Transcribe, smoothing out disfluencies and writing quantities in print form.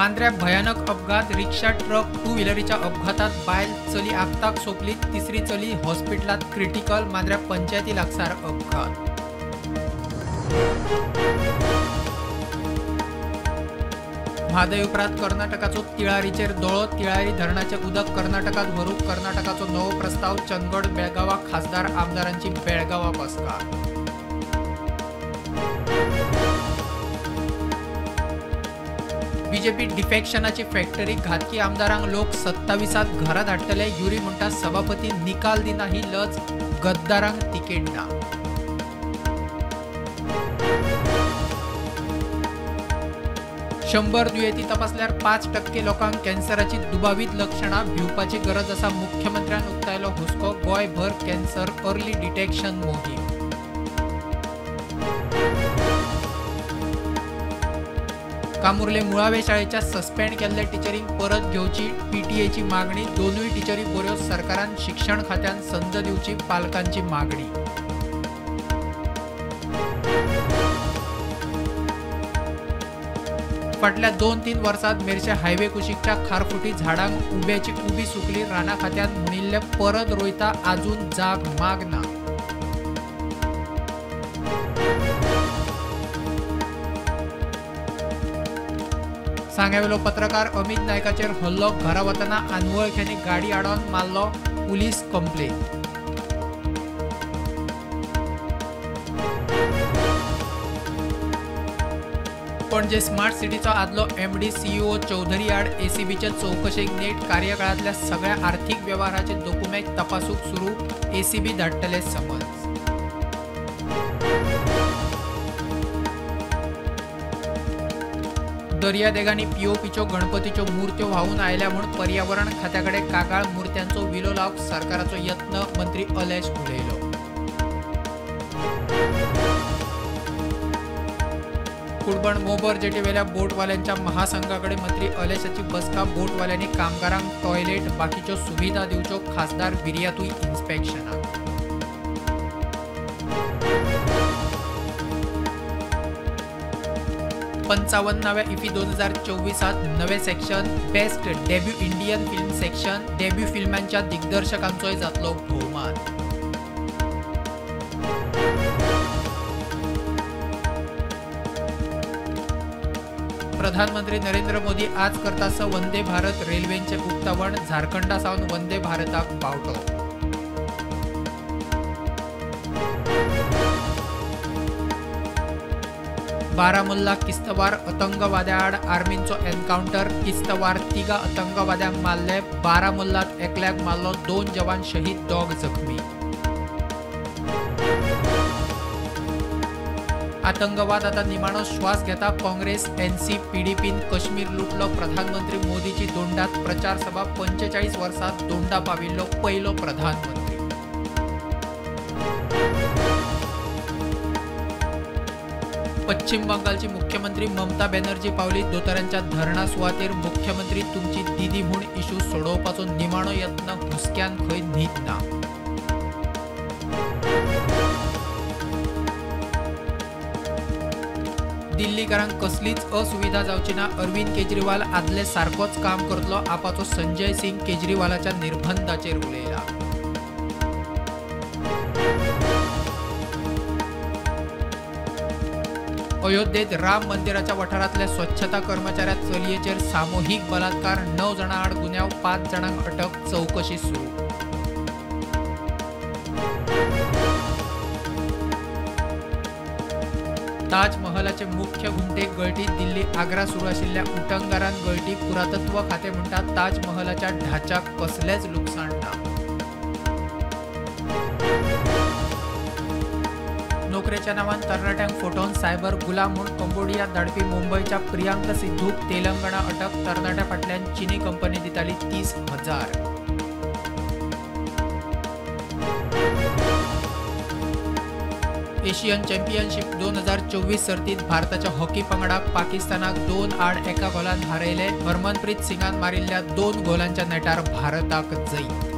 मांद्र्या भयानक अपघात, रिक्षा truck two व्हीलरीच्या अपघातात बायल चली आक्ताक सोंपली, तिसरी चली हॉस्पिटलात क्रिटिकल। मांद्र्या पंचायती लागसार अपघात। म्हादय उपरांत कर्नाटकाचो तिळारीचेर दोळो, तिळारी धरणाचें उदक कर्नाटकांत व्हरूंक कर्नाटकाचो नवो प्रस्ताव। चंदगड बेळगांवा खासदार आमदारांची बेळगांवा बसका। बीजेपी डिफेक्शनाची फॅक्टरी, घातकी आमदारांक लोक 27 घरा धाडटले, युरी म्हणटा सभापती निकाल दिना ही लज, गद्दारांक तिकेट ना। 100 दुयेंती तपासल्यार 5% लोकांक कॅन्सराची दुबावीत लक्षणां, भिवपाची गरज आसा, मुख्यमंत्र्यान उक्तायलो हुस्को। गोंयभर कॅन्सर अर्ली डिटेक्शन मोहीम। कामुर्ले मुळावे शाळेच्या सस्पेंड केल्ल्या टिचरींक परत घेवची पीटीएची मागणी, दोनूय टिचरी बऱ्यो, सरकारान शिक्षण खात्यान संद दिवची पालकांची मागणी। फाटल्या 2-3 वर्सांत मेरशे हायवे कुशीकच्या खारफुटी झाडांक उब्याची उबी सुकली, राना खात्यान म्हणिल्लें परत रोयता, आजून जाग माग ना। सांग्यावेलो पत्रकार अमित नायकाचेर हल्लो, घरा वतना अनवळख्यांनी गाडी आडोवन मारलो, पुलीस कंप्लेन। पणजे स्मार्ट सिटीचो आदलो एमडी सीईओ चौधरी आड एसीबीचे चवकशेक नेट, कार्यकाळांतल्या सगळ्या आर्थिक वेव्हाराचे दोकुमेंत तपासूंक सुरू, एसीबी धाडटले समज। दर्यादेगांनी पीओपीच्यो गणपतीच्यो मूर्त्यो व्हांवून आयल्या म्हूण पर्यावरण खात्याकडे कागाळ, मूर्त्यांचो विलो लावंक सरकाराचो यत्न, मंत्री अलेश उलयलो। कुडबण मोबर जेटीवेल्या बोटवाल्यांच्या महासंघाकडे मंत्री अलेशाची बसका, बोटवाल्यांनी कामगारांक टॉयलेट बाकीच्यो सुविधा दिवच्यो, खासदार विर्यातूय इन्स्पेक्शनाक। 55व्या इफी 2024 नवे section, best debut Indian film section, debut फिल्मांच्या दिग्दर्शकांचोय जातलो भोवमान। प्रधानमंत्री नरेंद्र मोदी आज करतास वंदे भारत रेल्वेंचे उक्तावण, झारखंडा सावन वंदे भारताक पावटो। बारामुल्ला किस्तवार आतंकवाद्याआड आर्मींचो एन्काउंटर, किस्तवार 3 आतंकवाद्यांक मारले, बारामुल्लात एकल्याक मारलो, 2 जवान शहीद, 2 जखमी। आतंकवाद आता निमाणो श्वास घेता, काँग्रेस एनसी पीडीपीन काश्मीर लुटलो, प्रधानमंत्री मोदीची दोंडात प्रचार सभा, 45 वर्सांत दोंडा पाविल्लो पयलो प्रधानमंत्री। पश्चिम बंगालची मुख्यमंत्री ममता बॅनर्जी पावली दोतोरांच्या धरणा सुवातेर, मुख्यमंत्री तुमची दीदी म्हूण इशू सोडोवपाचो निमाणो यत्न, हुस्क्यान खंय न्हीद ना। दिल्लीकारांक कसलीच असुविधा जावची ना, अरविंद केजरीवाल आदले सारकोच काम करतलो, आपाचो संजय सिंग केजरीवालाच्या निर्बंधाचेर उलयला। अयोध्येत राम मंदिराच्या वाठारांतल्या स्वच्छता कर्मचाऱ्या चलयेचेर सामुहीक बलात्कार, 9 जाणां आड गुन्यांव, 5 जाणांक अटक, चवकशी सुरू। ताजमहलाचे मुख्य घुमटे गळटी, दिल्ली आग्रा सुरू आशिल्ल्या उटंगारान गळटी, पुरातत्व खातें म्हणटा ताजमहलाच्या ढाच्याक कसलेंच लुकसाण ना। नोकरेच्या नावान तरणाट्यांक फटोवन सायबर गुलाम म्हूण कंबोडियात धाडपी मुंबयच्या प्रियांक सिद्धूक तेलंगणा अटक, तरणाट्या फाटल्यान चिनी कंपनी दिताली 30,000। एशियन चॅम्पियनशीप 2024 सर्तीत भारताच्या हॉकी पंगडाक पाकिस्तानाक 2-1 गोलान हारयले, हरमनप्रीत सिंगान मारिल्ल्या 2 गोलांच्या नेटार भारताक जैत।